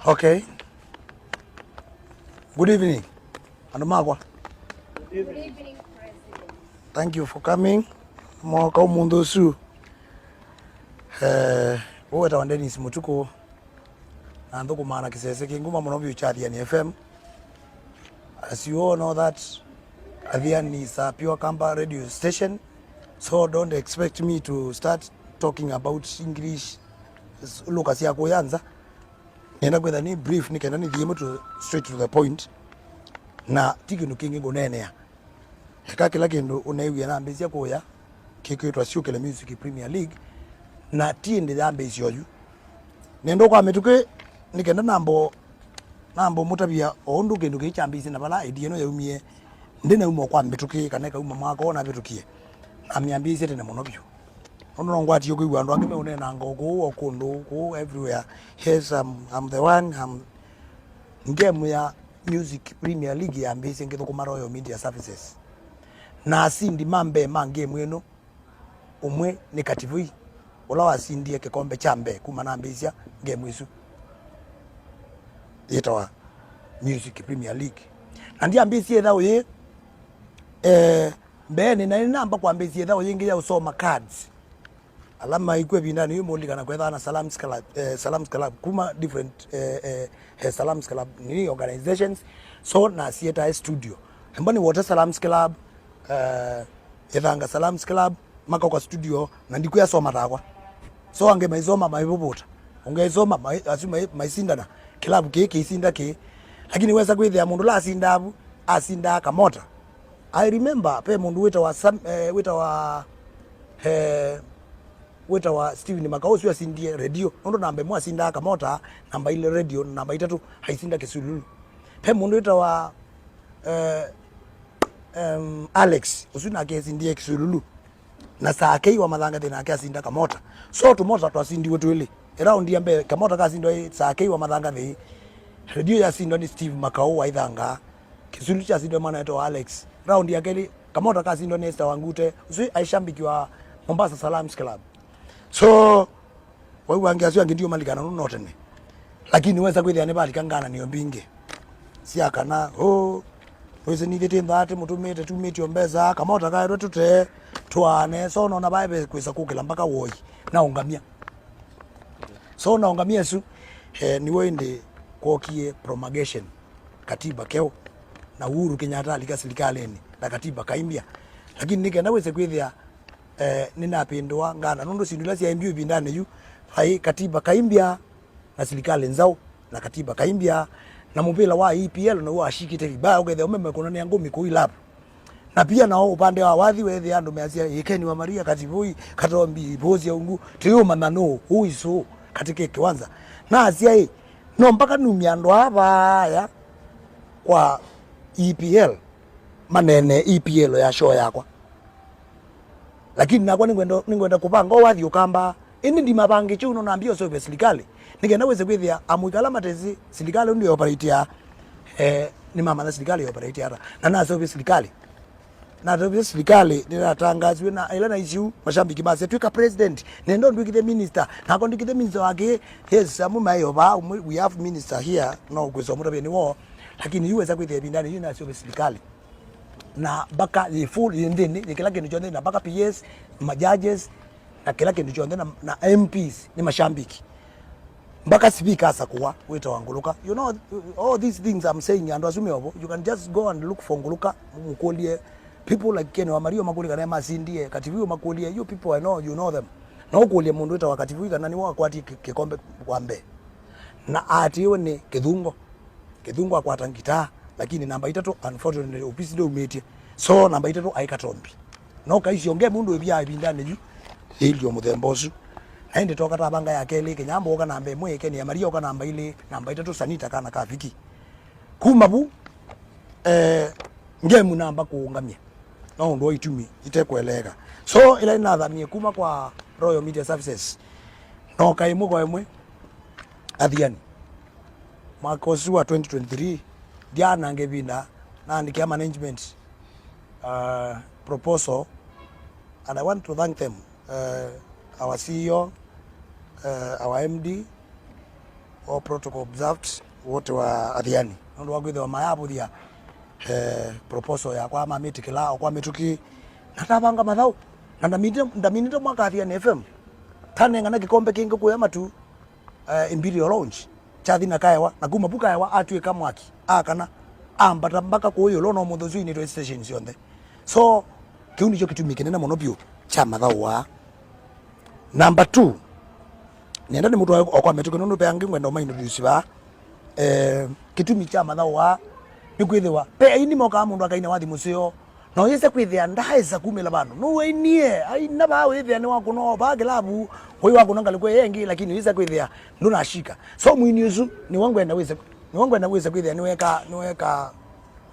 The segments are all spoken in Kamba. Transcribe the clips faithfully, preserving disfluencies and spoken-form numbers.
Okay. Good evening, andũ makwa. Good evening, President. Thank you for coming. Mwoka ũmũnthĩ ũsu. Eh, ũwetawa Dennis Mũtukũ, na nthũkũmaa na kĩsese kĩ nguma mũno vyũ kya Athiani F M. As you all know that Athiani is a pure Kamba radio station, so don't expect me to start talking about English, s- lugha sya kũya nza. Nĩenda kwĩtha nĩ brief nĩ kenda nĩthiĩ mũtu straight to the point, na ti kĩndũ kĩngĩ ngũneenea. Eka kĩla kĩndũ ũneewie nambĩĩsya kũya kĩkwĩtwa Syũkĩle Music Premier League, na ti ĩndĩ yambĩĩsye oyu. Nenda kwa mĩtũkĩ nĩ kenda nambo nambo mũtavya o ũndũ kĩndũ kĩĩ kyambĩĩsye na vala idea ĩno yaumie. Ndĩnauma kwa mĩtũkĩ kana ĩkauma mwaka ũũ navĩtũkie, namyambĩĩsye tene mũno vyũ. Nũndũ no ngwatie kwĩw'a andũ angĩ meũneenanga o kũu o kũndũ kũu everywhere. Yes, I'm, I'm the one, I'm... Ngemu ya Music Premier League yambĩĩsye ngĩthũkũma Royal Media Services, na asindi ma mbee ma ngemu ĩno, ũmwe nĩ Kativui, ũla wasindie kĩkombe kya mbee kuma nambĩĩsya ngemu ĩsu yĩtawa Music Premier League. Na ndyambĩĩsye ĩthaũ yĩĩ, eh, mbeenĩ, na nĩnamba kwambĩĩsya ĩthaũ yĩngĩ ya ũsoma cards. Ala maikw'a ĩvindanĩ yĩu mũlikana kwethaa na Salams Club, eh, Salams Club kuma different, eh, eh, eh, Salams Club nini organizations. So nasietae studio. Emba nĩ Water Salams Club, eh, Ĩthanga Salams Club, makoka studio, na ndikwĩa soma takwa. So angĩ maisoma maivuvuta, ũngĩ aisoma mai- asu mai- maisindana, kĩlavu kĩĩ kĩisinda kĩĩ. Lakini wesa kwĩthĩa mũndũ la asindaa vu, asindaa kamota. I remember pe mũndũ wĩtawa Sam, eh, wĩtawa, eh, wĩtawa Steven Makau, ũsu asindie radio, nũndũ namba ĩmwe asindaa kamota, namba ilĩ radio, na namba itatũ aisinda kĩsululu. Pe mũndũ wĩtawa, eh, em, Alex, ũsu nake asindie kĩsululu, na Sakei wa Mathangathĩ nake asinda kamota. So tũmota twasindiwe twĩlĩ. Ĩraundi ya mbee kamota kasindwa ĩ Sakei wa Mathangathĩ, radio yasindwa nĩ Steve Makau wa Ithanga, kĩsululu kyasindwa mwana wetu wa Alex. Raundi ya kelĩ kamota kasindwa nĩ Esther Wangute, ũsu aishambiki wa Mombasa Salams Club. So wau angĩ asu angĩ ndiũmalikana nũndũ no tene. Lakini wesa kwĩthĩa nĩvalika ngananĩo mbingĩ sya kana, "Ũ, wĩsĩ nithĩtĩ nthaatĩ mũtũmĩte tumĩtio mbesa, kamota kaetwe tũte twaane." So nona vae ve kwĩsa kũkĩla mpaka woi na ũngamya. So na ũngamya ĩsu, eh, nĩw'o ĩndĩ kwokie promulgation, katiba keũ, na Uhuru Kenyatta alika silikalĩnĩ na katiba kaimbya. Lakini nĩ kenda wĩse kwĩthĩa, eh, nĩnapĩndũa ngana nũndũ syĩndũ ila syaĩ mbyu ĩvindanĩ yu, vai katiba kaimbya na silikalĩ nzaũ na katiba kaimbya, na mũvĩla wa E P L naw'o washikĩte vibaya, ũkethĩa ũmeme kũnanĩa ngũmi kũu ilavu. Na pia nao upande wa wathi weethĩa andũ measya, "Ĩkeni wa Maria, Kativui, Katombi, Vosia Ungu, tũyũmanya nũũ, who is who, katika kiwanza." Na asya ĩ, no mpaka numye andũ aa vaaya kwa E P L, manene E P L ya show yakwa. Lakini nakwa nĩngwenda, nĩngwenda kũvanga ũwathi ũkamba. Ĩndĩ ndimavangĩkye ũno nambia ũseũvya silikalĩ. Nĩ kenda wĩse kwĩthĩa amũika ala matesĩ silikalĩ ũndũ ĩoperatea, eh, nĩmamanya silikalĩ ĩoperatea ata. Na naseũvya silikalĩ. Naseũvya silikalĩ, nĩnatangasiwe na ĩla naisiu, mashambiki masya, "Twĩka president, nenda ũndwĩkĩthe minister." Nakwa ndwĩkĩthe minister wa kĩĩ? Yes, amwe maĩ o vaa, umwe, we have minister here, no kwĩsa ũmũtavya nĩ woo. Lakini yu wesa kwĩthĩa ĩvindanĩ yu naseũvya silikalĩ. Na mpaka yĩ full yĩ nthĩnĩ, yĩ kĩla kĩndũ kyonthe, na mpaka P S, ma judges, na kĩla kĩndũ kyonthe, na, na M Ps nĩ mashambiki. Mpaka speaker asakũwa, wĩtawa Ngũlũka. You know, all these things I'm saying, andũ asu meovo, you can just go and look for Ngũlũka, mũkũlye people like Ken wa Maria, makũlye kana masindie, Kativui makũlye, you people I know, you know them. No ũkũlye mũndũ wĩtawa Kativui kana nĩwe wakwatie kĩ- kĩkombe kwa mbee. Na aatĩĩwe nĩ Kĩthungo. Kĩthungu akwata ngitaa, lakini namba itatũ, unfortunately, opisi ndyaumĩtye. So, namba itatũ aĩ Katombi. No kaisyo nge mũndũ ĩvia ĩvindanĩ yu, yĩilyo mũthemba ũsu. Na ĩndĩ toka tavanga ya kelĩ, Kĩnyambo oka namba ĩmwe, Ken ya Maria oka namba ilĩ, namba itatũ Sanita kana ka Viki. Kuma vu, eh, ngemu namba kũũngamya. No ũndũ wa itumi itekweleeka. So, ĩla nĩnathamie kuma kwa Royal Media Services, noka ĩmwe kwa ĩmwe, Athiani. Mwaka ũsu wa twenty twenty-three, ndyaananga ĩvinda, naandĩkĩa management, uh, proposal, and I want to thank them, uh, our C E O, uh, our M D, all protocol observed, wote wa Athiani. Nũndũ wa kwĩthĩwa mayavũthya, eh, proposal yakwa mamĩtĩkĩla o kwa mĩtũkĩ, na ndavanga mathaũ, na ndaminĩte, ndaminĩte mwaka Athiani F M. Tanengana kĩkombe kĩngĩ kũya matu, eh, Imperial Lounge, kyathi na Kaewa, na kuma vu Kaewa atw'ĩka mwaki, akana, ambata mbaka kũũ ĩũlũ, no mũndũ ũsu inĩtwe station syonthe. So, kĩu nĩkyo kĩtumi kĩnene mũno vyũ kya mathaũ aa. Number two, nenda nĩ mũtwae o kwa mĩtũkĩ, nũndũ ve angĩ ngwenda ũma introduce vaa. Eh, kĩtumi kya mathaũ aa nĩ kwĩthĩwa ve aini mokaa mũndũ akaina wathi mũseo, na ũyĩsa kwĩthĩa ndaesa kumĩla vandũ. Nũwainie, aina vaa wĩthĩa nĩwakũna o vaa kĩlavu, wai wakũna ngalĩko ĩyo ĩngĩ, lakini ũyĩsa kwĩthĩa ndũnashika. So mwini ũsu, nĩwe ngwenda wĩse, nĩwe ngwenda wĩse kwĩthĩa nĩweka, nĩweka,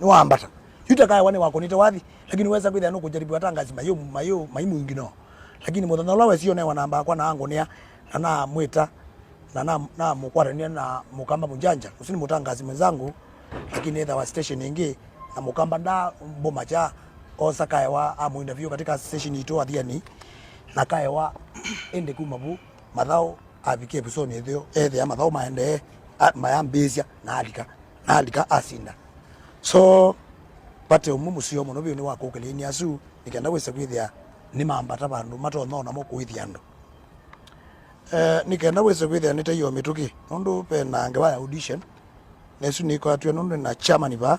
nĩwambata. Yu ta Kaewa nĩwakũnĩte wathi, lakini wesa kwĩthĩa nũkũjaribu atangazi mayũ, mayũ, mai mwingi no. Lakini mũthenya ũla wesie ũnewa namba yakwa na angũnĩa, na namwĩta, na na- namũkwatanĩa na Mũkamba Mũnjanja, ũsu nĩ mũtangazi mwenzangu, lakini ethawa station ĩngĩ, na Mũkamba ndambũma kya, osa Kaewa amũinterview katika station itũ Athiani, na Kaewa ĩndĩ kuma vu mathaũ avikie ĩvusonĩ ĩtheo, ethĩa mathaũ maendee, a- mayambĩĩsya, na alika, na alika asinda. So vate ũmwe mũseo mũno vyũ nĩwakũkĩlĩĩnĩ asu, nĩ kenda wĩse kwĩthĩa nĩmambata vandũ matonya o namo kũĩthya andũ. Eh, nĩ kenda wĩse kwĩthĩa nĩtaiwa mĩtũkĩ, nũndũ ve na ngewa ya audition, na ĩsu nĩkwatw'e nũndũ na chairman vaa,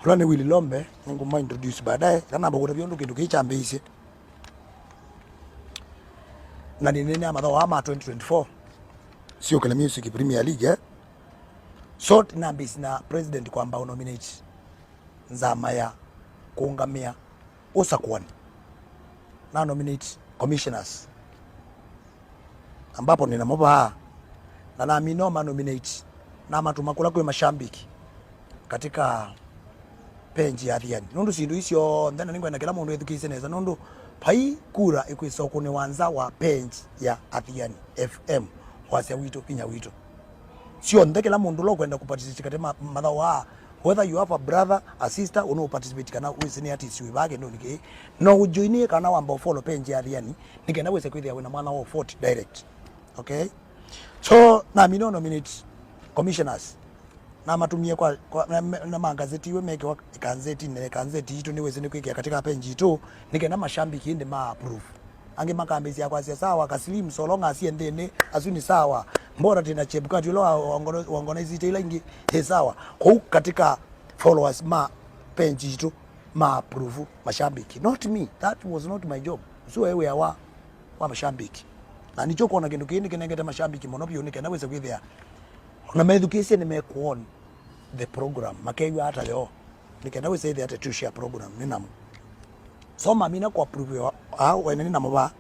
ũla nĩ Willy Lombe, nĩngũma introduce baadaye, ĩla namba kũtavya ũndũ kĩndũ kĩĩ kyambĩĩisye. Na nĩneenea mathaũ aa ma twenty twenty-four Syokele Music Premier League, eh? So, nambĩĩsye na president kwamba ũnominate nzama ya kũũngamĩa ũsakũani. Na nominate commissioners, ambapo nina mo vaa, na namina ma nominate, namatuma kũla kwĩ mashambiki katika page ya Athiani. Nũndũ syĩndũ ii syonthe, na nĩngwenda kĩla mũndũ ethukĩĩsye nesa, nũndũ vai kura ĩkwĩsa ũkũnĩwa nza wa page ya Athiani F M, wasya witũ, vinya witũ. Syonthe, kĩla mũndũ ũla ũkwenda kũparticipate katĩ ma- mathaũ aa, whether you have a brother, a sister, ũno ũparticipate kana wĩsĩ nĩ artist wĩ vaa kĩndũnĩ kĩĩ, no ũjoinie kana wamba ũfollow page ya Athiani, nĩ kenda wĩse kwĩthĩa wĩna mwana wa ũfoti direct. Okay? So, namina nominate commissioners. Namatumie kwa, kwa na, na magazeti iwe mekewa ikanzetinĩ, na ikanzeti itũ nĩwĩsĩ nĩkwĩkĩa katika page itũ, nĩ kenda mashambiki ĩndĩ ma approve. Angĩ makambĩĩsya kwasya, "Sawa, Kaslim, so long as e nthĩnĩ, asu nĩ sawa. Mbora tena Chebukati ũla wa- wa- waorganizĩte ila ingĩ, ĩ sawa." Kũu katika followers ma page itũ ma approve mashambiki. Not me. That was not my job. Ũsu waĩ wĩa wa, wa mashambiki. Na nĩkyo ũkwona kĩndũ kĩĩ nĩkĩnengete mashambiki mũno vyũ, nĩ kenda wĩse kwĩthĩa ona methukĩĩsye nĩmekuona the program, makew'a ata yo, nĩ kenda wĩse ĩthĩa ate tu share program nĩ namo. So mamina kũ approve aa wene nĩ namo vaa.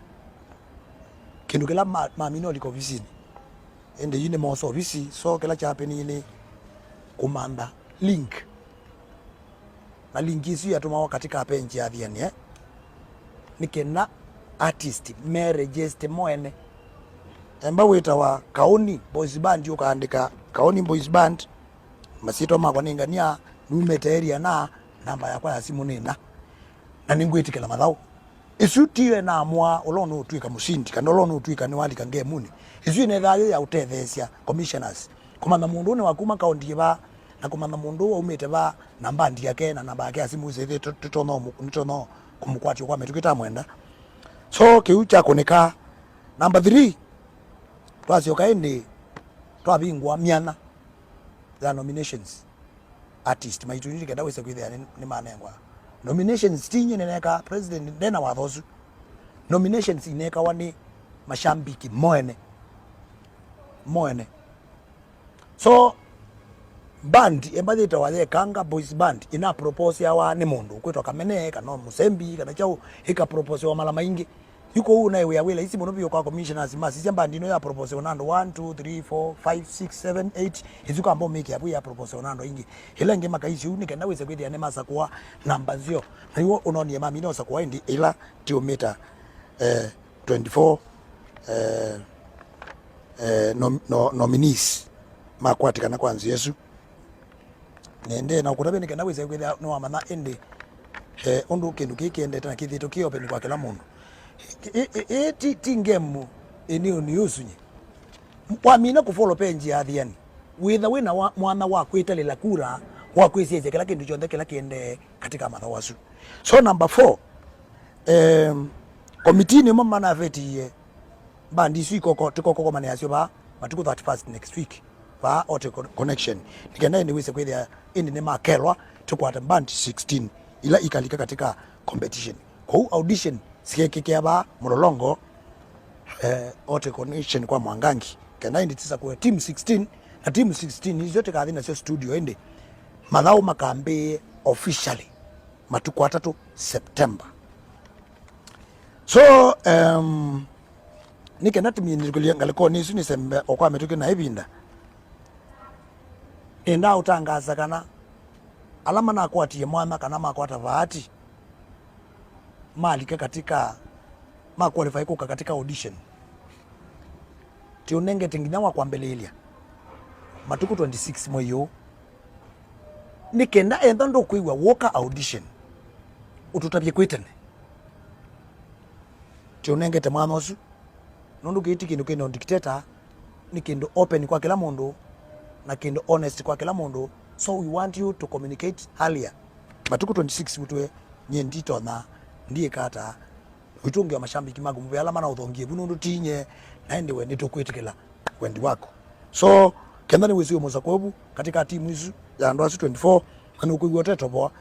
Kĩndũ kĩla ma- mamina ũlika ovisinĩ, ĩndĩ yu nĩmosa ovisi, so kĩla kyapenie nĩ kũmantha link. Na link isu yatũmawa katika page ya Athiani, eh? Nĩ kenda artist me register mo ene. Emba wĩtawa Kaũni Boys Band, ũkaandĩka Kaũni Boys Band, masyĩtwa makwa nĩ Ngania, numĩte area na, namba yakwa ya simũ nĩ na. Na nĩngwĩtĩkĩla mathaũ. Ĩsu tiyo ĩnaamũa ũla ũnũũtw'ĩka mũsindi, kana ũla ũnũũtw'ĩka nĩwalika ngemunĩ. Ĩsu ĩnethaa yĩ ya ũtetheesya commissioners kũmanya mũndũ ũũ nĩ wa kuma kaũnti yĩva, na kũmanya mũndũ ũũ waumĩte va, na mbandi yake, na namba yake ya simũ ĩsĩ, tũ- tũtonya ũmũ- nĩtonya kũmũkwatya kwa mĩtũkĩ ta mwenda. So, kĩu kyakũnĩka. Number three, twasyoka ĩndĩ twavingũa myanya ya nominations. Artist maitũ nĩ kenda wĩse kwĩthĩa nĩ- nĩmanengwa nominations. Ti nyie nĩnekaa, president ndena watho ũsu. Nominations inekawa nĩ mashambiki moene. Moene. So, band ĩmba yĩtawa Yekanga Boys Band ĩna proposeawa nĩ mũndũ ũkwĩtwa Kamene, kana Mũsembi, kana kyaũ, ĩka proposewa mala maingĩ. Yu kũu naĩ wĩa wĩ laisi mũno vyũ kwa commissioners masisya band ĩno ya proposewa na andũ one, two, three, four, five, six, seven, eight. Ĩsu kamba ũmĩkĩa vu ya proposewa na andũ aingĩ. Ĩla ĩngĩ makaisye ũu nĩ kenda wĩse kwĩthĩa nĩmasakũa namba nzeo. Na iw'o ũnonie mamina ũsakũa ĩndĩ ĩla tiũmĩta, eh, twenty-four, eh, eh, nom- no- nominees makwatĩkana kwa nzĩa ĩsu. Nendee na ũkũtavya nĩ kenda wĩse kwĩthĩa nĩwamanya ĩndĩ, eh, ũndũ kĩndũ kĩĩ kĩendete na kĩthĩĩtwe kĩ open kwa kĩla mũndũ. Ĩ- ĩ- ĩ- ĩ- ti- ti ngemu ĩnĩũnĩ ũsu nyie. Wamina kũfollow page ya Athiani, wĩtha wĩna wa, mwanya wa kwĩtalĩla kura, wa kwĩsyaĩsya kĩla kĩndũ kyonthe kĩla kĩendee katika mathaũ asu. So number four, um, komitinĩ ĩmwe manavetie mbandi isu ikoko, tũkokomanĩasyo vaa matukũ thirty-first next week, vaa Ote Con-, Connection, nĩ kenda ĩndĩ wĩse kwĩthĩa ĩndĩ nĩmakelwa tũkwate band sixteen ila ikalika katika competition. Kwoou audition syekĩkĩa vaa Mlolongo, eh, Ote Connection kwa Mwangangi, kenda ĩndĩ tisa kũe team sixteen, na team sixteen isu tĩkathi nasyo studio ĩndĩ mathaũ makambĩĩe officially matukũ atatũ September. So, um, nĩ kenda tũminĩkĩlye ngalĩkonĩ ĩsu nĩsembe o kwa mĩtũkĩ na ĩvinda, nĩndaa ũtangaasa kana ala manakwatie mwanya kana makwata vaati malike katika, ma qualify kũka katika audition, tĩũnengete nginya wa kwambĩlĩĩlya matukũ twenty-six mwei ũũ. Nĩ kenda ethwa ndũkwĩw'a wũka audition, ũtũtavye kwĩ tene. Tĩũnengete mwanya ũsu, nũndũ kĩĩ ti kĩndũ kĩna dictator, nĩ kĩndũ open kwa kĩla mũndũ, na kĩndũ honest kwa kĩla mũndũ. So we want you to communicate earlier. Matukũ twenty-six mũtwe, nyie nditonya, ndiĩka ata, ũitũngĩa mashambiki maku mũvea ala manaũthongie vu nũndũ ti nye, na ĩndĩ we nĩtũkwĩtĩkĩla wendi waku. So, kenda nĩwĩsiwe mũsako ũvu katika timu isu ya andũ asu twenty-four, na nũkwĩw'a ũtetovoa,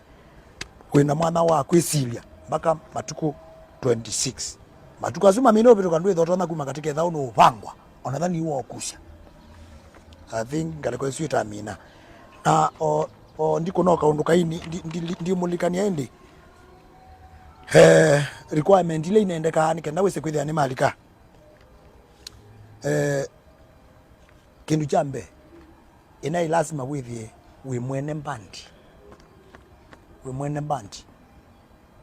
wĩna mwanya wa kwĩsilya mpaka matukũ twenty-six. Matukũ asu mamina ũvĩtũka ndwĩtha ũtonya kuma katika ĩthaũ nũũvangwa, ona tha niwo ũkusya. I think ngalĩko ĩsu ĩtamina. Na o, o ndikũnoka ũndũ kai ndi, ndi, ndi, ndimũlikania ĩndĩ. Eh, requirement ila inendekaa nĩ kenda wĩse kwĩthĩa nĩ malika. Eh, kĩndũ kya mbee, ĩnaĩ lasima wĩthĩe wĩ mwene mbandi. Wĩ mwene mbandi.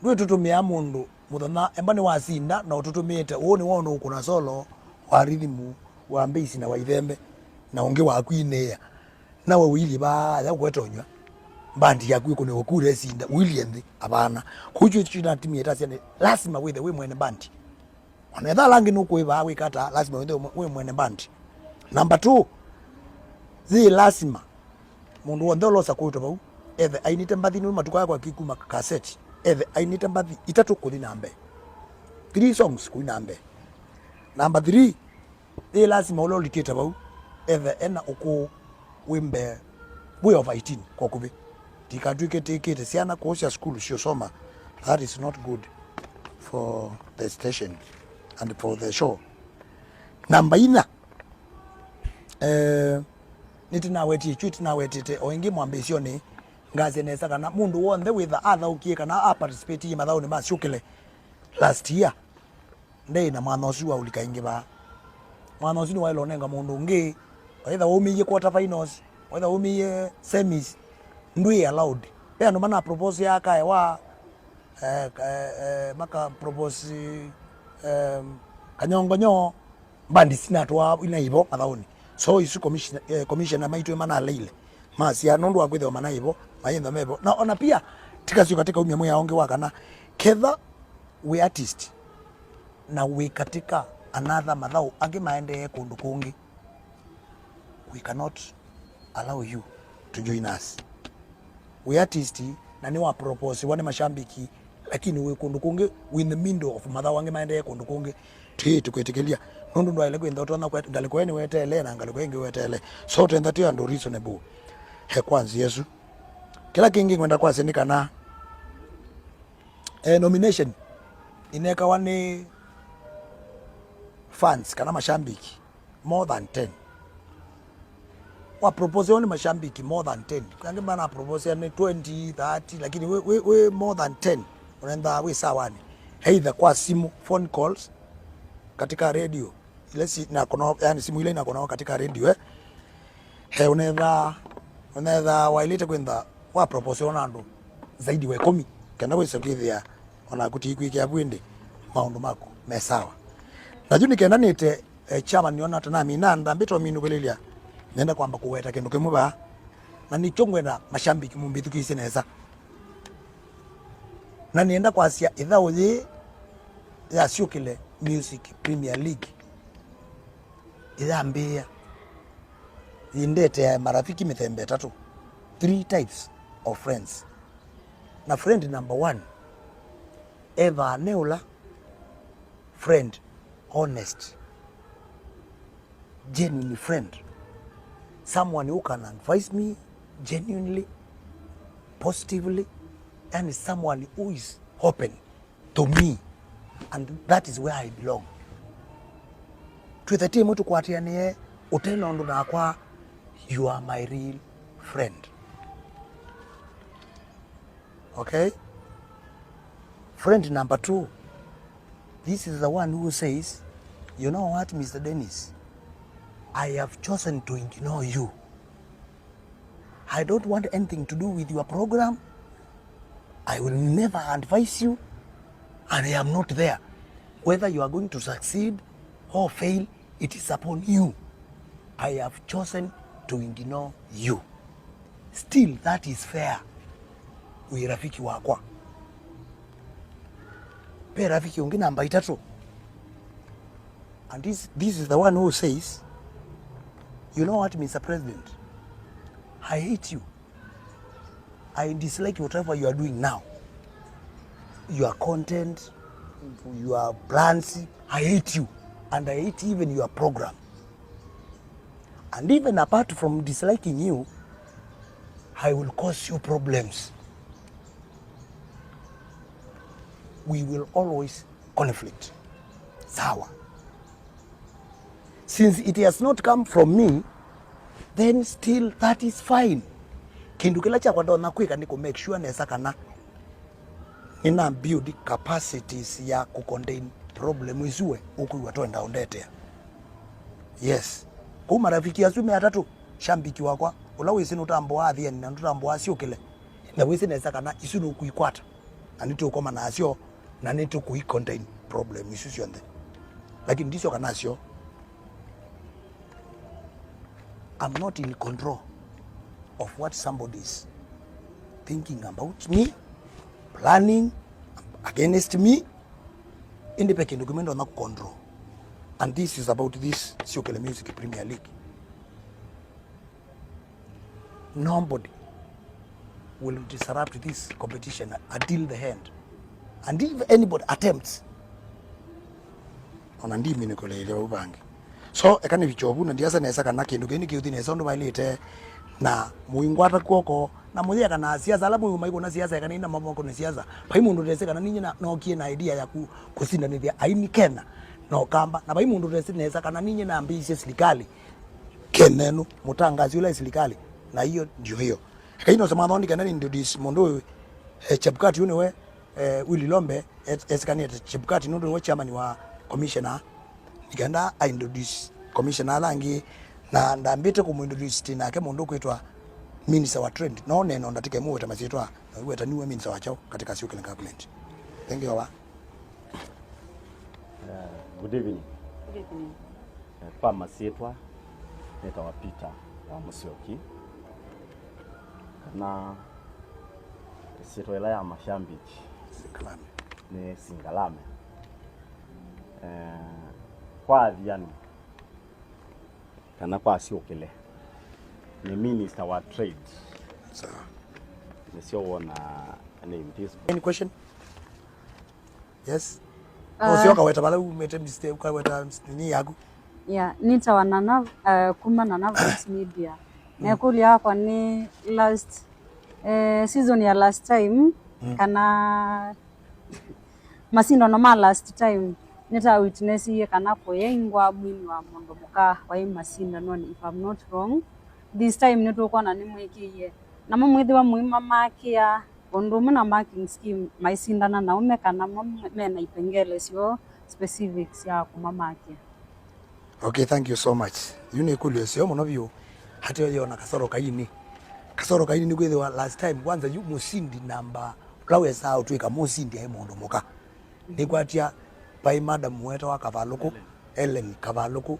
Ndwĩtũtũmĩa mũndũ mũthenya emba nĩwasinda na ũtũtũmĩĩte ũũ nĩwona ũkũna solo wa rithimu, wa mbĩisi na wa ithembe, na ũngĩ waku inĩĩa. Nawe ũilyĩ vaa ya kũkweta ũnyw'a. Mbandi yaku ĩkũnĩwe kura ĩsinda, ũilye nthĩ, avana. Kũu kyũ kĩnatimie ĩtasya nĩ lasima wĩthe wĩ mwene mbandi. Ona etha ala angĩ nũkũĩvaa wĩka ata, lasima wĩthe wĩ mwene mbandi. Number two, yĩ lasima mũndũ w'onthe ũlosa kũĩtwa vau ethe ainĩte mbathi nũndũ matukũ aya kwakĩkuma kaseti, ethe ainĩte mbathi itatũ kũthi na mbee. Three songs kũthi na mbee. Number three, yĩ lasima ũla ũlikĩte vau ethe ena ũkũũ wĩ mbee, wĩ over eighteen kwa ũkuvĩ. Tikatw'ĩke tĩkĩte syana kũsya sukulu siũsoma. That is not good for the station and for the show. Namba inya, eh, nĩtĩnawetie, kyũ tĩnawetĩte o ĩngĩ mwambĩĩsyonĩ, ngasya nesa kana mũndũ w'onthe wĩtha athaũkie kana aparticipatie mathaũnĩ ma syũkĩle last year, ndeĩ na mwanya ũsu wa ũlika ĩngĩ vaa. Mwanya ũsu nĩwaĩle ũnenga mũndũ ũngĩ, waĩtha waumĩie quarter finals, waĩtha waumĩie semis, ndwĩ allowed. Ve andũ mana propose ya kaewa, eh, ka- eh, maka propose, eh, kanyongonyo, mbandi sinatwaa ina ivo mathaũnĩ. So isu commissioner, eh, commissioner maitũ manaleile, masya nũndũ wa kwĩthĩwa manaivo, mayĩntha mevo. Na ona pia tikasyoka tikaumya mwĩao ũngĩ wa kana ketha wĩ artist na wĩ katika another mathaũ angĩ maendee kũndũ kũngĩ, we cannot allow you to join us. Wĩ artist na nĩwaproposiwa nĩ mashambiki, lakini wĩ kũndũ kũngĩ, wĩ in the middle of mathaũ angĩ maendee kũndũ kũngĩ, tũyĩtũkwĩtĩkĩlya nũndũ ndwaĩle kwĩntha ũtonya kwet-, ngalĩko ĩĩ nĩweteele na ngalĩko ĩngĩ weteele. So twentha twĩ andũ reasonable he kwa nzĩa ĩsu. Kĩla kĩngĩ ngwenda kwasya nĩ kana, eh, nomination inekawa nĩ fans kana mashambiki more than ten. Wa propose nĩ mashambiki more than ten. Angĩ mana propose nĩ twenty, thirty, lakini we, we, we more than ten. Unaenda we sawa ni. Either kwa simu, phone calls, katika radio. Ile si na kono, yani simu ile ina kono katika radio, eh. He unetha, unetha wailite kwenda wa propose ona andũ zaidi wa ikũmi, kana wĩse kwĩthĩa ona kuti kwĩkĩa vwĩndĩ maũndũ maku me sawa. Na yu nĩ kenda nĩte, eh, chairman nĩona tanamina ndambĩte ũminũkĩlĩlya, nenda kwamba kũweta kĩndũ kĩmwe vaa, na nĩkyo ngwenda mashambiki mũmbĩthukĩĩsye nesa. Na nĩenda kwasya ĩthaũ yĩĩ ya Syũkĩle Music Premier League ĩyambĩĩa Nĩndetea marafiki mĩthemba ĩtatũ, three types of friends. Na friend number one, ethĩwa nĩ ũla friend honest, genuine friend, someone who can advise me genuinely, positively, and someone who is open to me, and that is where I belong. Twĩthe timu tũkwatĩanĩe ũte na ũndũ nakwa, you are my real friend. Okay? Friend number two, this is the one who says, "You know what, Mister Dennis? I have chosen to ignore you. I don't want anything to do with your program. I will never advise you, and I am not there. Whether you are going to succeed or fail, it is upon you. I have chosen to ignore you." Still, that is fair. Wĩ rafiki wakwa. Ve rafiki ũngĩ namba itatũ. And this, this is the one who says, "You know what, Mister President? I hate you. I dislike whatever you are doing now. Your content, your plans, I hate you. And I hate even your program. And even apart from disliking you, I will cause you problems. We will always conflict." Sawa. Since it has not come from me, then still that is fine. Kĩndũ kĩla kyakwa ndonya kwĩka nĩ kũ make sure nesa kana nĩna build capacities ya kũ contain problem isu we ũkwĩw'a twenda ũndetea. Yes. Kũu marafiki asu me atatũ, shambiki wakwa, ũla wĩsĩ nũtambũa athiani na nũtambũa asyũkĩle, na wĩsĩ nesa kana isu nũkũikwata, na nĩtũkoma nasyo, na nĩtũkũi contain problem isu syonthe. Lakini ndisyoka nasyo. I'm not in control of what somebody is thinking about me, planning against me. Ĩndĩ ve kĩndũ kĩmwe ndonya kũ control. And this is about this Syũkĩle Music Premier League. Nobody will disrupt this competition until the end. And if anybody attempts, ona ndiminĩkũlĩĩlya vau vangĩ. So, eka nĩvikye ovu, na ndiasa nesa kana kĩndũ kĩĩ nĩkĩũthi nesa ũndũ vaĩlĩte, na mũingwata kw'oko, na mũyeka na siasa, ala mwĩu maikũna siasa, eka nĩna mavoko nĩ siasa. Vai mũndũ ũtesĩ kana ninyie na, nookie na idea ya ku, kũsindanĩthya aini Kenya na Ũkamba, na vai mũndũ ũtesĩ nesa kana ninyie nambĩĩisye silikalĩ Kenya ĩno, mũtangaasi ũla e silikalĩ, na hiyo ndio hiyo. Eka ino sema thoni kana ni introduce mũndũ ũyũ, eh, Chebukati ũyũ nĩwe, eh, Willy Lombe, et-, esikanĩte Chebukati nũndũ nĩwe chairman wa commissioner. Nĩkenda a introduce commissioner ala angĩ, na ndambĩte kũmũ introduce tĩ nake mũndũ ũkwĩtwa minister wa trade. No neno ndatike mũweta masyĩtwa, na wĩweta niwe minister wa kyaũ katika Syũkĩle government. Thank you, wa. Eh, good evening. Good evening. Eh, kwa masyĩtwa, nĩtawa Peter wa Mũsyoki. Kana ĩsyĩtwa ĩla ya mashambiki Singalame. Nĩ Singalame. Eh, kwa athiani, kana kwa syũkĩle, nĩ minister wa trade. Sawa. Nĩsyo wona name this. Any question? Yes. Ah. Ũsio ũkaweta vala umĩte mistake, ũkaweta nini yaku? Yeah, nĩtawa Nana, uh, kuma Nana Voice Media. Mm. Na ĩkũlyo yakwa nĩ last, eh, season ya last time, mm, kana masindano ma last time, nĩta witnessie kana kũyaingwa mwini wa mũndũ mũka waĩ masindanonĩ, if I'm not wrong. This time nĩtũkwona nĩmwĩkĩie. Namo mwĩthĩwa mũimamakĩa, ũndũ ũmwe na marking scheme, maisindana na ũme kana mo mena ipengele syoo specific sya kũmamakĩa. Okay, thank you so much. Yu nĩ ĩkũlyo ĩseo mũno vyũ. Ateo yona kasoro kaini. Kasoro kaini nĩ kwĩthĩwa last time, kwanza yu mũsindi namba, ũla wesaa ũtwĩka mũsindi aĩ mũndũ mũka. Nĩkwatya, vai madam wetawa Kavalũkũ, Ellen Kavalũkũ,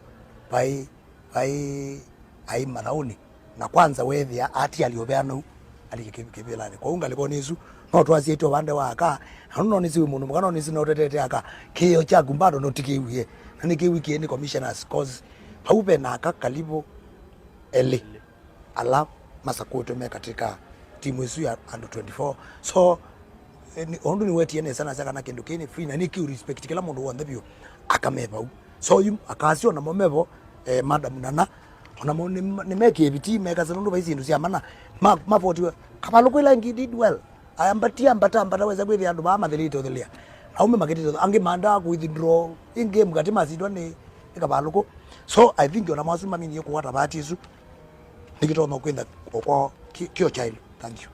vai vai aĩ mathaũnĩ, na kwanza weethĩa atiali ũveanau alike kĩ-, kĩvĩlanĩ. Kwoou ngalĩkonĩ ĩsu, no twasyaĩtwe vande wa aka, na nũnonĩsĩ wĩ mũndũ mũka, nonĩsĩ notetete aka, kĩĩo kyaku bado nũtikĩw'ie, na nĩkĩw'ĩkie nĩ commissioners, cause vau ve na aka kalivo elĩ ala masakũĩtwe me katika timu ĩsu ya andũ twenty-four. So, eh, ni- ũndũ nĩwetie nesa nasya kana kĩndũ kĩĩ nĩ free na nĩkĩu respect kĩla mũndũ w'onthe vyũ akameva u. So yu akasyo namo mevo, eh, madam nana onamo nĩmekĩe vitii mekasa nũndũ vai syĩndũ sya mana ma- mavotiwe. Kavalũkũ ĩla ĩngĩ did well. Ayambatia ambata ambata wesa kwĩthĩa andũ vaa mathĩlĩte ũthĩlĩa. Aume makĩtĩte angĩ mandaa kũithindro ĩngĩ mkati masindwa nĩ ĩkavalũkũ. So I think ona mwasu maminie kũwata vati ĩsu. Nĩkĩtonya kwĩtha kwao kĩo kyaĩlu. Thank you.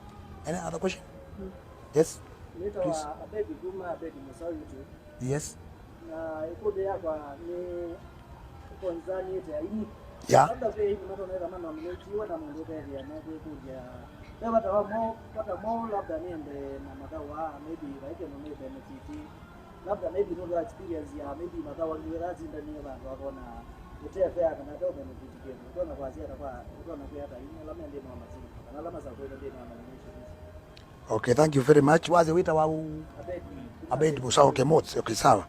Any other question? Yes. Nĩtawa Abedi kuma Abedi Mũsaũ YouTube. Yes. Na ĩkũlyo yakwa nĩ concerning aini. Yeah. Labda ve aini matonetha manominatiwe na mũndũ ũkethĩa mekwĩkũlya ve vata wa mo vata mwaũ labda nĩende na mathawa maybe vai kĩndũ nĩ benefit. Labda maybe nũndũ wa experience ya maybe mathawa ngiwe thasindanie vandũ akona ĩte fair kana te benefit kĩndũ. Ũtonya kwasya ata kwa ũtonya kwĩa ata aini ala me nthĩnĩ wa machine kana ala masakwĩte nthĩnĩ wa nominations. Okay, thank you very much. Waze wĩtawa u Abed Musa. Okay, Mots. Okay, sawa.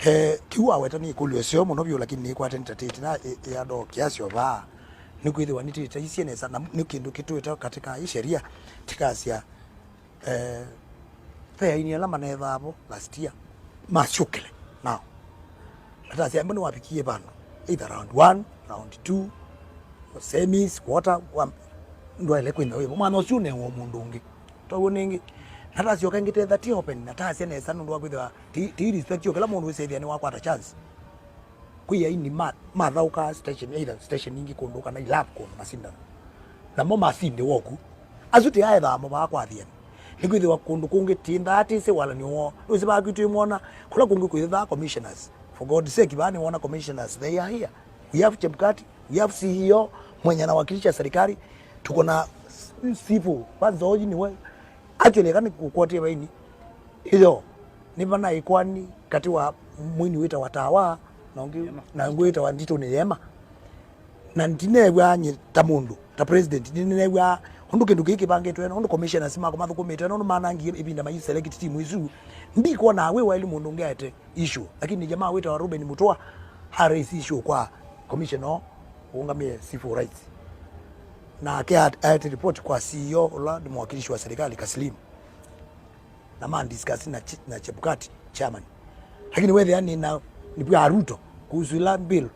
Eh, kĩu aweta nĩ ĩkũlyo ĩseo mũno vyũ lakini nĩkwate nĩtatĩte na ĩ- ĩ andũ kiasi o vaa. Nĩkwĩthĩwa nĩtĩtaisye nesa na nĩ kĩndũ kĩtũĩte katika hii sheria tikasya eh, ve aini ala manethaa vo last year masyũkĩle now. Natasya mbona wavikie vandũ either round one, round two, semis, quarter, wa- ndwaĩle kwĩna wĩvo mwana ũsu ũnewa mũndũ ũngĩ. Twaw'o nĩngĩ natasyoka ĩngĩ tetha ti open natasya nesa nũndũ wa kwĩthĩwa ti ti respect yo kĩla mũndũ wĩsĩthĩa nĩwakwata chance. Kwĩ aini ma- mathaũkaa station either station ingĩ kũndũ kana ilab kũndũ masindano namo masinde woku. Asu tĩaethaa mo vaa kwathiani nĩkwĩthĩwa kũndũ kũngĩ tĩnthaa tĩsĩ walanio woo nũsĩ vaa kwitũ ĩmwona kũla kũngĩ kwĩthaa commissioners. For God's sake vaa nĩwona commissioners they are here. We have Chebukati, we have C E O mwenye anawakilisha serikali. Tuko na s- sifu kwanza oji niwe actually kana kukotie vaini iyo nĩ vana ĩkwani katĩ wa mwini wĩtawa Tawa na ũngĩ na ũngĩ wĩtawa Nditũ nĩ Yema. Na ndineew'a nye ta mũndũ ta president ndineew'a ũndũ kĩndũ kĩĩ kĩvangĩtwe na ũndũ commissioners makwa mathũkũmĩte na ũndũ manangie ĩvinda mai select timu isu. Ndikwona wĩ waĩlu mũndũ ũngĩ aete issue lakini jamaa wĩtawa Ruben Mutua a raise issue kwa commissioner ũũngamĩe civil rights. Nake aete report kwa C E O ũla nĩ mwakilishi wa serikali Kaslim na ma discuss na, Ch- na Chebukati chairman. Lakini wethĩa nĩ na nipwa Ruto kuhusu ila bill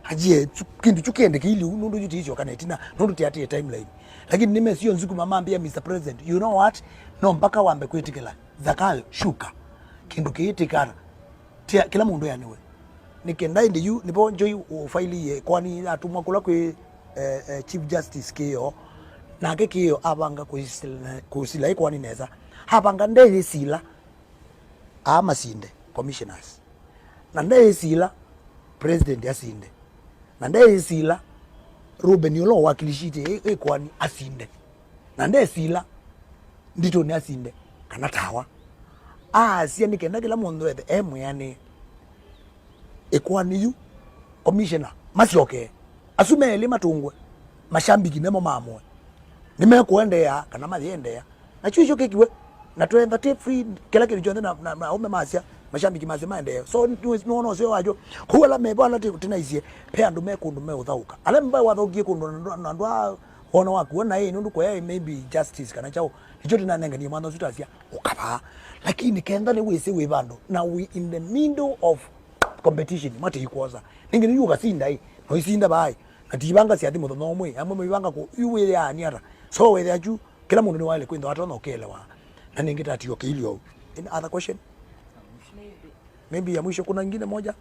ajie kĩndũ kyu kĩendeke ili nũndũ yu tiisyoka na ĩtina nũndũ tiatie timeline. Lakini nimesio nzukuma mambia Mister President, you know what, no mpaka wambe kwĩtĩkĩla Zakayo shuka kĩndũ kĩĩtĩkana. Tia kĩla mũndũ yanĩwe. Nĩ kenda ĩndĩ yu nĩvo Njoi ũfailie kwani atumwa kũla kwĩ eh, eh, Chief Justice Kĩo. Nake Kĩo avanga kũsila ĩkwani nesa. Avanga ndeyĩsila aa masinde commissioners. Na ndeyĩsila president asinde. Na ndeyĩsila Ruben ũla ũwakilishĩtye ĩ- ĩkwani asinde. Na ndesila Nditũ nĩasinde kana Tawa. Aasya nĩ kenda kĩla mũndũ ethe e mwĩanĩe. Ĩkoani yu, commissioner, masyokee. Asu me elĩ matũngwe. Mashambiki nemo maamũe nĩmekũendeea kana mayĩendeea. Na kyu isyo kĩkiwe. Na twenda tĩ free kĩla kĩndũ kyonthe na, na, na aume masya, mashambiki masya maendee. So nĩwona ũseo wakyo. Kũu ala mevo ala tĩ- tĩnaisye, pe andũ me kũndũ meũthaũka. Ala mbaĩ wathaũkie kũndũ na andũ- na andũ a wona waku wona ĩ nũndũ kũya maybe justice kana kyaũ. Nĩkyo tĩnanenganie mwana ũsu tasya ũkavaa. Lakini kenda nĩ wĩsĩ wĩ vandũ na we in the middle of competition mate ikwosa. Nĩngĩ nĩyu ũkasinda ĩ noisinda vaĩ. Na tiivanga syathi mũthenya ũmwe amwe maivanga kũ yu wĩyaani ata. So wethĩa kyu kĩla mũndũ nĩwaĩle kwĩthwa atonya ũkĩelewa. Na nĩngĩ tatio kĩilio. Any other question? Maybe ya mwisho kuna ingine moja?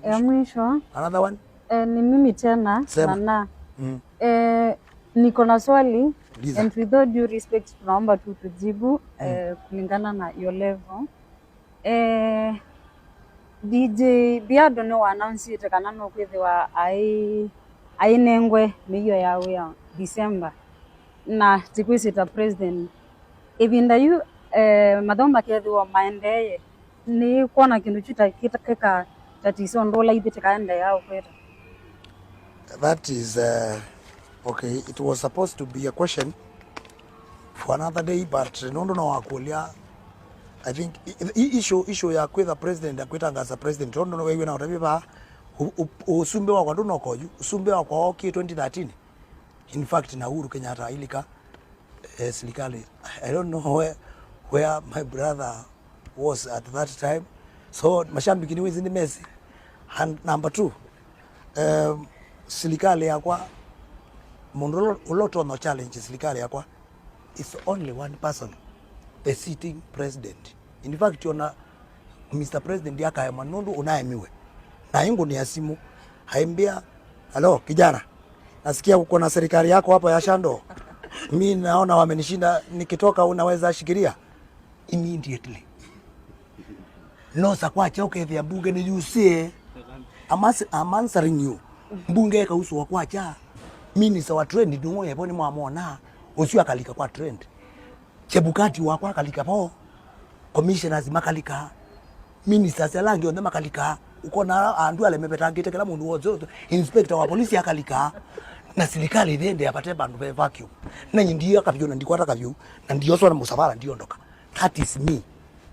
Ya mwisho. Another one? Eh, ni mimi tena. Sema. Nana. Mm. Eh, niko na swali. Uliza. And with all due respect, tunaomba tu tujibu, mm, eh, kulingana na your level. Eh, D J Biado nĩ wa announceĩte kana nũkwĩthĩwa ai ainengwe mĩio ya wĩa December. Na tikwĩsĩ ta president. Ĩvinda yu, eh, mathaũ makethĩwa maendeeye. Nĩ kwona kĩndũ kyu ta kĩta- kĩka tatisa ũndũ ũla ithyĩ tĩkaendeea ũkwĩta. That is, uh, okay, it was supposed to be a question for another day, but nũndũ no wakũlya, I think i- i- issue, issue ya kwĩtha president, ya kwĩtangaza president, nũndũ no wĩw'e na ũtavye vaa, ũ- ũ- ũsumbĩ wakwa ndũnoka oyu, ũsumbĩ wakwa ookie twenty thirteen. In fact, na Uhuru Kenyatta ailika, eh, serikali. I don't know where, where my brother was at that time. So, mashabiki nĩ wĩsĩ nĩ mesi. And number two, um, serikali yakwa, mũndũ ũla, ũla ũtonya challenge serikali yakwa, it's only one person, the sitting president. In fact, ona Mister President akaemwa nũndũ ũnaemiwe. Na ingũnĩa simu, aimbĩa, "Hello, kijana, nasikia uko na serikali yako hapa ya Shando. Mi naona wamenishinda, nikitoka unaweza shikilia?" Immediately. Nosa kwakya ũkethĩa mbunge nĩyusĩe. I'm ans-, I'm answering you. Mbunge ĩkausũa kwakya. Minister wa trade nũũ evo nĩmwamwona. Ũsu akalika kwa trade. Chebukati wakwa akalika vo. Commissioners makalika. Ministers ala angĩ onthe makalika. Ũkona andũ ala mevetangĩte kĩla mũndũ wothe, inspector wa polisi akalika. Na serikali ĩthĩendea vate vandũ ve vacuum. Na nyie ndiya kavyũ na ndikwata kavyũ. Na ndioswa na mũsavara ndiondoka. That is me,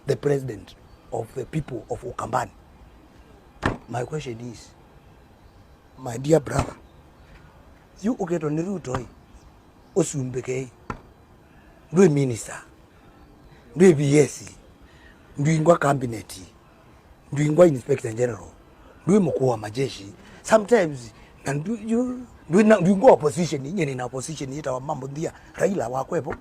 the president of the people of Ukambani. My question is, my dear brother, yu ũketwa nĩ Ruto ĩ, ũsumbĩke ĩ, ndwĩ minister, ndwĩ V S, ndwingwa cabinet, ndwingwa inspector general, ndwĩ mkuu wa majeshi. Sometimes, na ndwĩ, you, ndwĩ na, ndwingwa opposition, nyie nĩ na opposition yĩtawa mambo nthia, Raila wakwevo.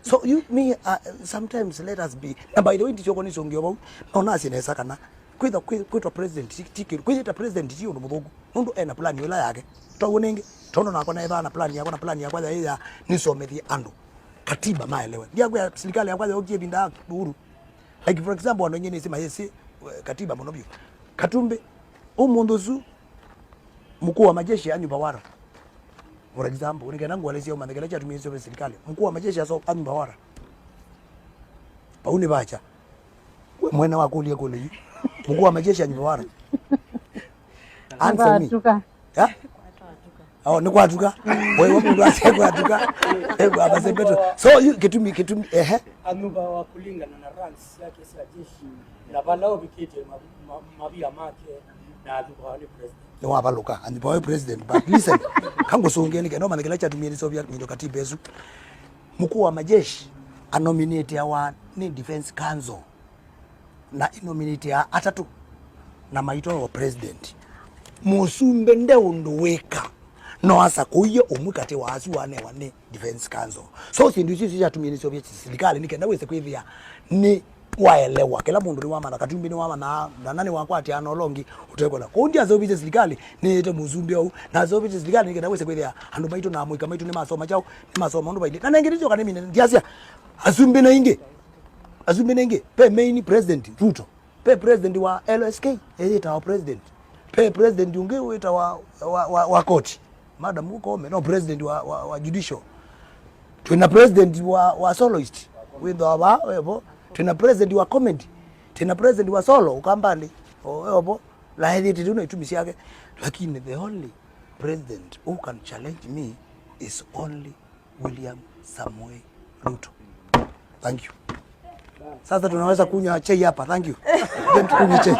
So you, me, uh, sometimes let us be, na by the way, ndichoka nisongio vau, no nasi nesa kana, kwĩtha, kwĩ-, kwĩtwa president, ti, ti kĩndũ, kwĩyĩta president ti ũndũ mũthũku, nũndũ ena plan ĩla yake. Twaũ nĩngĩ, tondũ nakwa naethaa na plan yakwa, na plan yakwa yaĩ ya nisomethie andũ katiba maelewe. Ndiakwĩa serikali yakwa yokie ĩvinda ya Uhuru. Like, for example, andũ aingĩ nĩsĩ mayĩsĩ, eh, katiba mũno vyũ. Katumbi, ũmũnthĩ ũsu, mkuu wa majeshi anyuva wara. For example, nĩkenda ngũelesya ũmanye kĩla kyatumiisye ve serikali. Mkuu wa majeshi aso anyuva wara. Vau nĩ vacha. We mwene wakũlya kũlĩ yu. Mkuu wa majeshi anyuva wara. Answer me. Vatuka. Ya? Oh, nĩ kwatuka. Wewe mũndũ ase kwatuka. Ego abasebeto. So, you, kĩtumi, kĩtumi, ehe. Anyuva wa kũlingana na ranks yake sya jeshi, na vala ũvikĩte ma-, ma-, mavia make, na anyuva wa nĩ president. Nĩwavalũka, anyuva wa president. But listen, kangũsũngĩe nĩ kenda ũmanye kĩla kyatumie nĩseũvya nginya katiba ĩsu. Mkuu wa majeshi anominateawa nĩ Defense Council. Na inominĩtĩaa atatũ na maitwa o president. Mũsumbĩ nde ũndũ wĩka, no asa kũie ũmwe katĩ wa asu wanewa nĩ Defense Council. So syĩndũ isu syatumie nĩsyo vya silikalĩ nĩ kenda wĩse kwĩthĩa nĩ waelewa. Kĩla mũndũ nĩwamanya, Katumbi nĩwamanya, na nani wakwatia na ũla ũngĩ ũtekwona. Kũu ndiaseũvisye silikalĩ nĩĩte mũsumbĩ ou, naseũvisye silikalĩ nĩ kenda wĩse kwĩthĩa andũ maitũ na amũika maitũ nĩmasoma kyaũ, nĩmasoma ũndũ vailĩ. Na nengĩ nĩsyoka nĩmine ndiasya asumbĩ na ingĩ. Asumbĩ nengĩ, ve main president Ruto, ve president wa L S K, eyĩtawa president, ve president ũngĩ wĩtawa wa, wa, wa koti, Madam Koome, no president wa, wa, wa judicial. Twĩna president wa, wa soloist, wĩthwa va, wevo. Twĩna president wa comedy, twĩna president wa solo, Ũkambanĩ, o, wevo. Laethĩte tu na itumi syake. Lakini the only president who can challenge me is only William Samoei Ruto. Thank you. Sasa tunaweza kunywa chai hapa. Thank you. Then tukunywe chai.